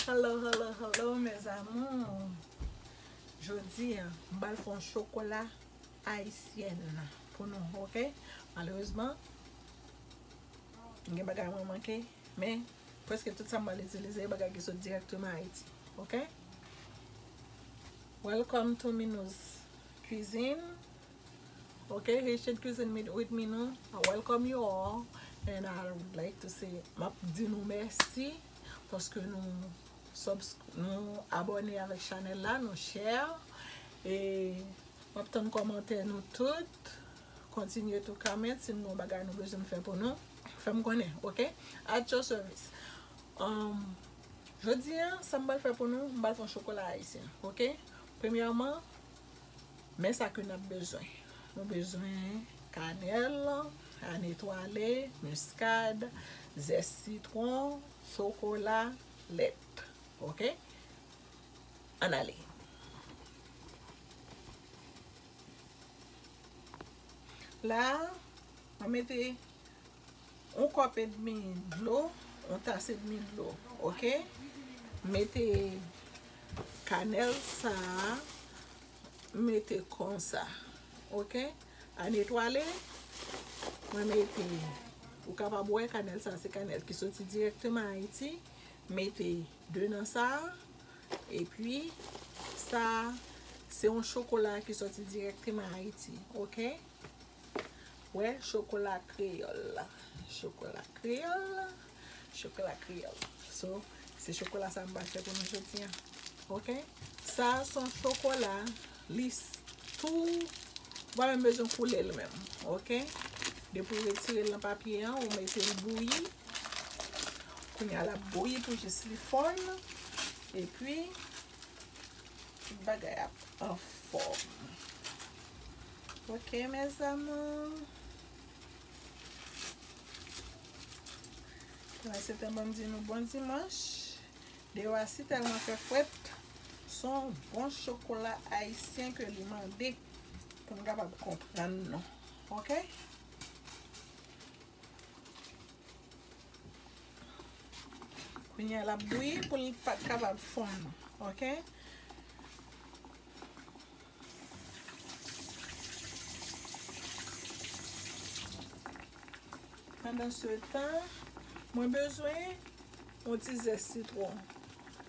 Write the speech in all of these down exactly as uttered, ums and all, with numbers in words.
Hello, hello, hello, mes amours. Jodi a, m pral fè yon chokola ayisyèn pou nou, ok? Malerezman, gen bagay mwen manke, men prèske tout sa m pral itilize, bagay ki sot dirèkteman Ayiti, ok? Welcome to Minou's Cuisine. Ok, Haitian Cuisine with Minou. I welcome you all. And I would like to say, m ap di nou mèsi paske nou subs nou abòne avèk chanèl la, nou share. E m ap tann kòmantè nou tout. Continue to comment si nou gen bagay nou bezwen m fè pou nou. Fè m konnen, ok? At your service. Um, jodi a, sa m pral fè pou nou, m pral fè yon chokola ayisyen, ok? Premyèman, men sa ke n ap bezwen. Nou bezwen kanèl, ane etwale, miskad, zès sitwon, chokola, lèt, ok? Ann ale. La, mwen mete yon kòp edmi dlo, yon tas edmi dlo, ok? Mete kanèl sa a, mete konsa, ok? Ane etwale, mwen mete, ou kapab wè kanèl sa a, se kanèl ki soti dirèkteman Ayiti, mete de nan sa a, epi sa a, se yon chokola ki soti dirèkteman Ayiti, ok? Wè, chokola kreyòl. Chokola kreyòl. Chokola kreyòl. So, se chokola sa m pral fè pou nou jodi a. Ok? Sa a se yon chokola, li s- tou, ou pa menm bezwen koule l menm. Ok? Depi w retire l nan papye a, ou mete l bouyi. Kounye a l ap bouyi pou jis li fonn. Epi, tout bagay ap anfòm. Ok, mes amours. Mwen se tan ban m di nou bon dimanch. Deyò a si tèlman fè frèt, se yon bon chokola ayisyen ke li mande pou n kapab konprann nou. Ok? Kounye a l ap bouyi pou l pa t kapab fonn, ok? Pandan se tan, mwen bezwen yon ti zès sitwon.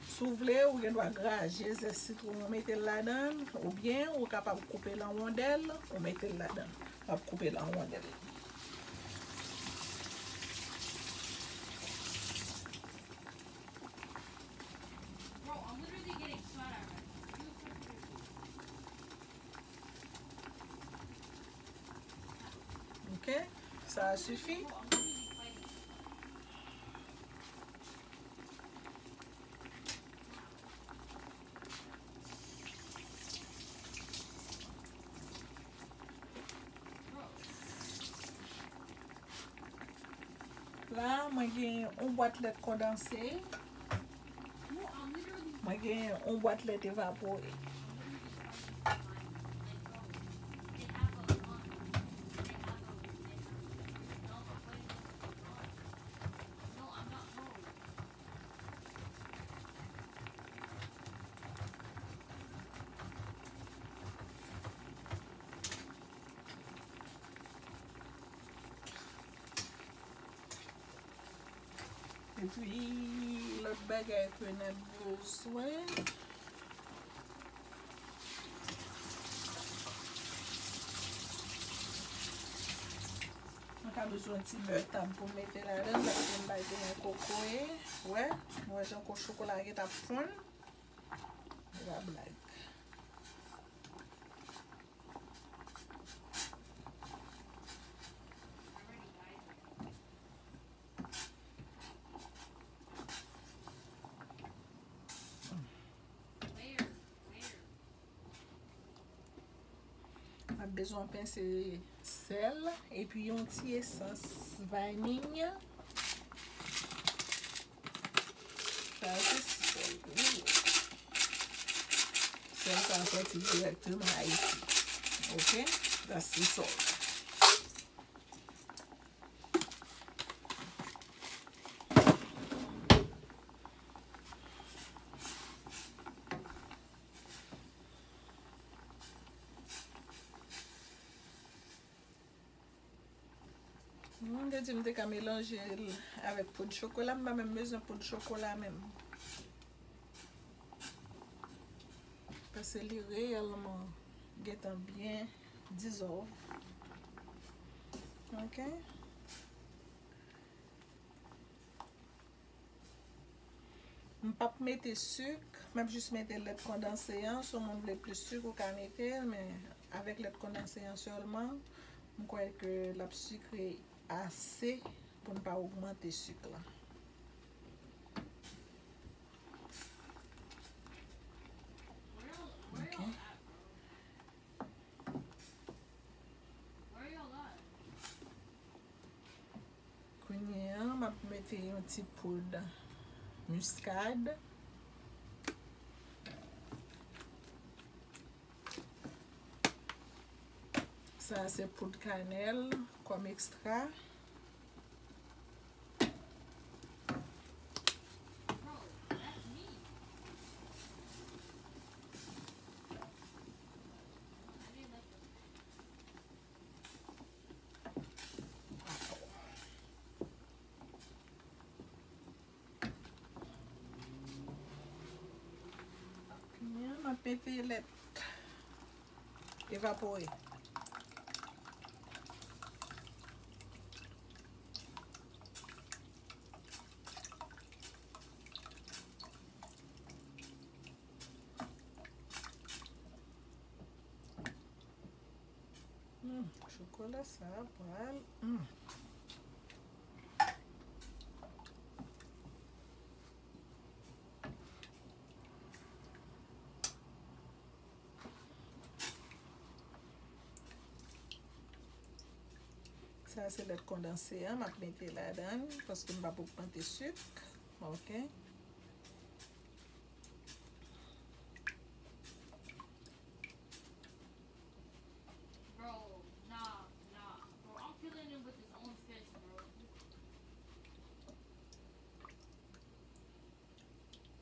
Si w vle, ou gen dwa graje zès sitwon an, mete l ladan l, oubyen ou kapab koupe l an wondèl, ou mete l ladan l. W ap koupe l an wondèl. Ok, sa a sifi. La, mwen gen yon bwat lèt kondanse. Mwen gen yon bwat lèt evapore. Epi, lòt bagay ke n ap bezwen, mwen ka bezwen ti bè tab pou m mete ladan l, paske m pa genyen kokoye. Wè, nou wè jan kou chokola a gentan fonn. Se pa blag. M ap bezwen yon pense sèl epi yon ti esans vanilya. Sa se sèl tou. Sèl sa sòti dirèkteman Ayiti. Ok? That's the salt. Di m te ka melanje l avèk poud chokola, m pa menm bezwen poud chokola menm. Paske li reyèlman gentan byen dissolve. Ok? M p ap mete sik, m ap jis mete lèt kondanse an. Si yon moun vle plis sik, ou ka mete l, men avèk lèt kondanse an sèlman, m kwè ke l ap sikre ase pou n pa ogmante sik la. Ok. Kounye a, m ap mete yon ti poud miskad. Sa a se poud kanèl kòm ekstra. Kounye a, m ap mete lèt evapore. Hmm, chokola sa a pral. Hmm. Sa se lèt kondanse an, m ap mete ladan l, paske m p ap ogmante sik. Ok. Bro, nah, nah. Bro, I'm killing him with his own fist, bro.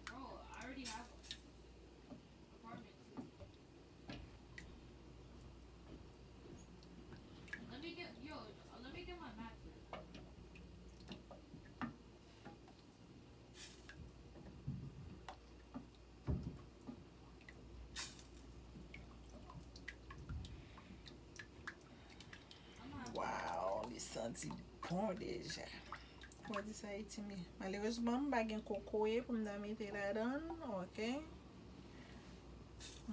Bro, I already have a apartment too. Let me get, yo, let me get my mattress. Wow, li santi bon deja. Kòman di sa, Itimi? Malerezman, m pa gen kokoye pou m ta mete ladan l, ok?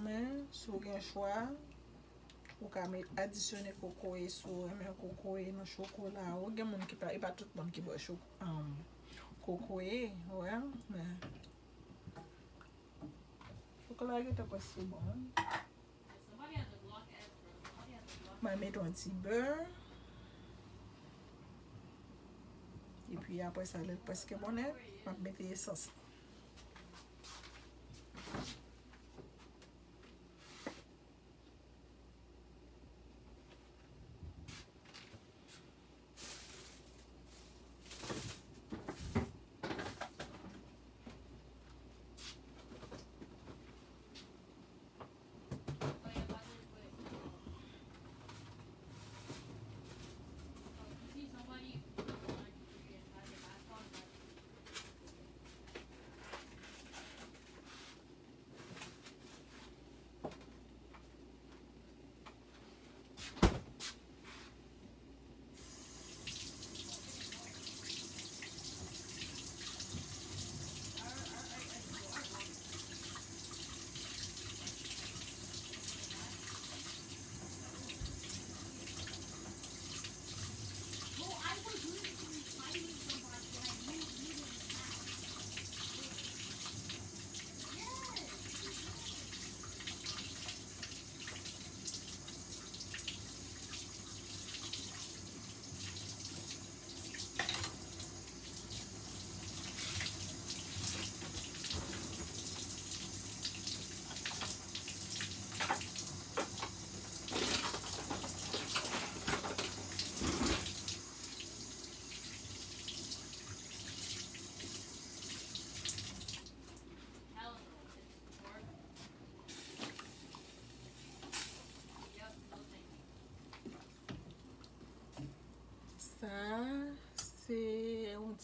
Men, si w gen chwa, ou ka met, adisyone kokoye si w renmen kokoye nan chokola ou. Gen moun ki pa, e pa tout moun ki bwè cho-, um, kokoye, ou wè, men chokola gentan prèske bon, wi. Mwen mete yon ti bè. Epi apre sa, lè l prèske bon nèt, m ap mete esans la.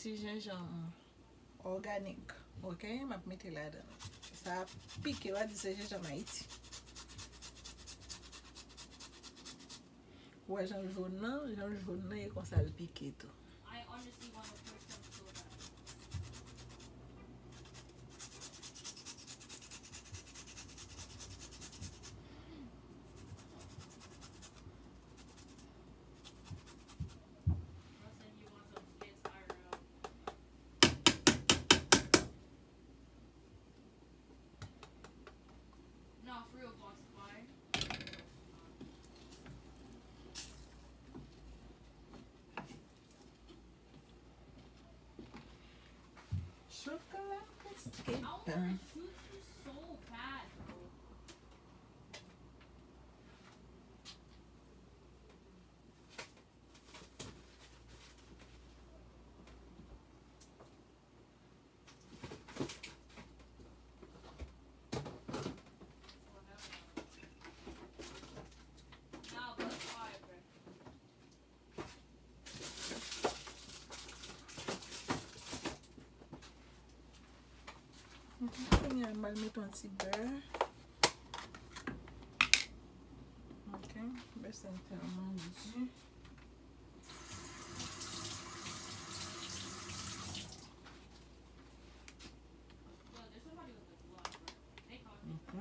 Ti jenjanm òganik, ok? M ap mete ladan. Sa ap pike, w a di se jenjanm Ayiti. Ou wè jan l jòn nan, jan l jòn nan, e konsa l pike tou. Chocolat biscuit. Kounye a, m al mete yon ti bè. Ok, bè sa tèlman di. Ok.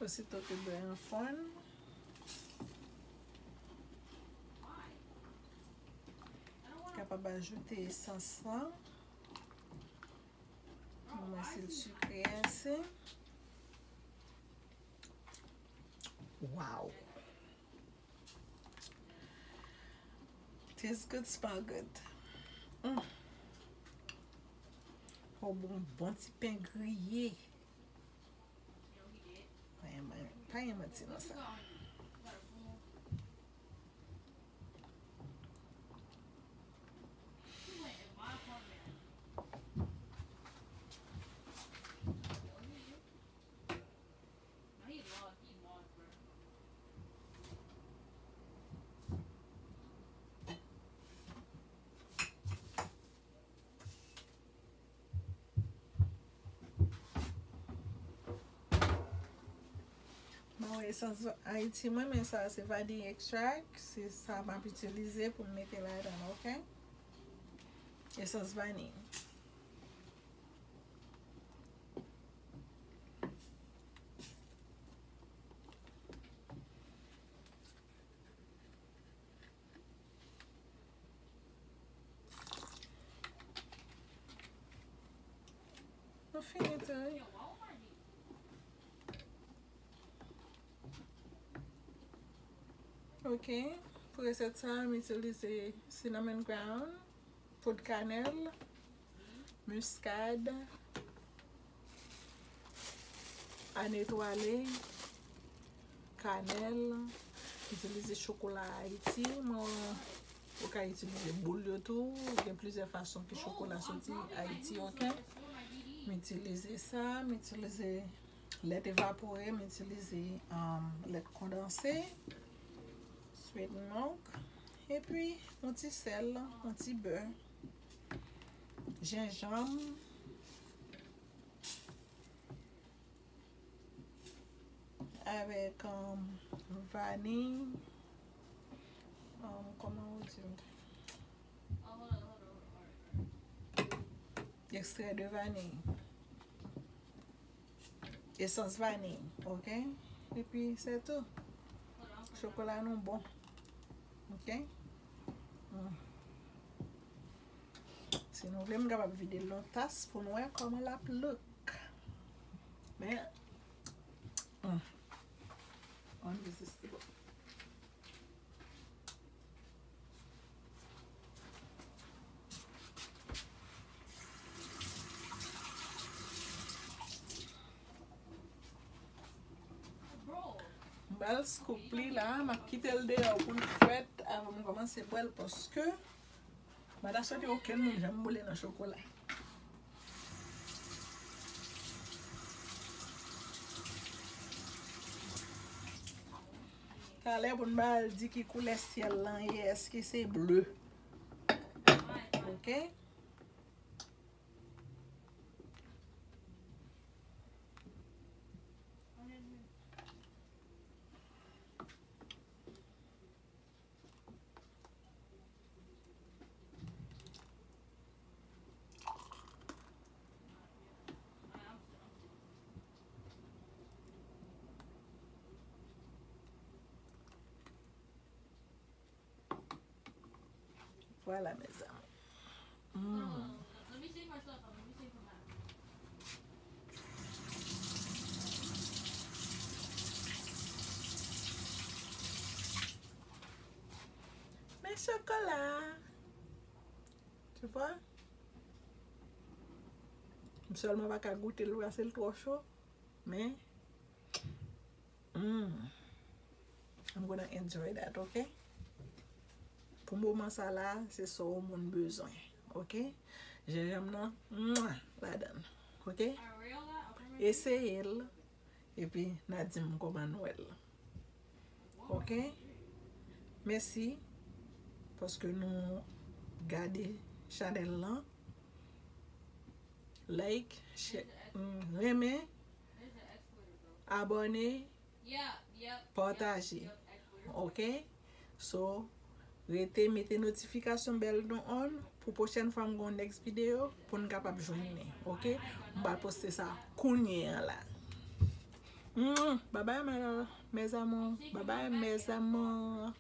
Osito ke bè an fonn, kapab ajoute esans lan. Mwen si l sikre ase. Wow. Taste good, smell good. Mm. Oh, bon, bon ti pen griye. Pa gen, pa gen manti nan sa. Bon, esans Ayiti mwen, men sa se vanille extract, se sa m ap itilize pou m mete ladan, ok? Esans vanille. Nou fini tou, wi. Ok, pou resèt sa, m itilize cinnamon ground, poud kanèl, miskad, ane etwale, kanèl, itilize chokola Ayiti. Mwen, ou ka itilize boul yo tou. Gen plizyè fason ke chokola soti Ayiti, ok? M itilize sa, m itilize lèt evapore, m itilize, um, lèt kondanse, sweet milk, epi yon ti sèl, yon ti bè, jenjanm, avèk, um, vaniy, um, kòman ou di l? Extrait de vanille. Esans vaniy, ok? Epi, se tou. Chokola nou bon. Ok? Mm. Si nou vle, m kapab vide l nan tas pou nou wè kòman l ap look. Men, mm. Irresistible. M pral scoop li la, m ap kite l deyò pou l frèt avan m kòmanse bwè l, paske m pa ta swete okenn moun janm boule nan chokola. Talè pou n ba al di ki koulè syèl lan ye, èske se ble? Ok. Voilà, mes amours. Mm. Mes chocolats. Tu vois? M sèlman pa ka goute l paske l twò cho. Men, mm, I'm gonna enjoy that, ok? Pou moman sa la, se sa yon moun bezwen, ok? Jenjanm nan, mwa, ladan l, ok? Eseye l, epi n a di m kòman n wè l. Ok? Mèsi paske nou gade chanèl lan. Like, share, mm, renmen, abòne, pataje. Ok? So, rete mete notifikasyon bèl nou on pou pwochèn fwa m gon next video pou n kapab jwenn li. Ok? M pral poste sa kounye an la. Mm, bye bye, mes amours. Bye bye, mes amours.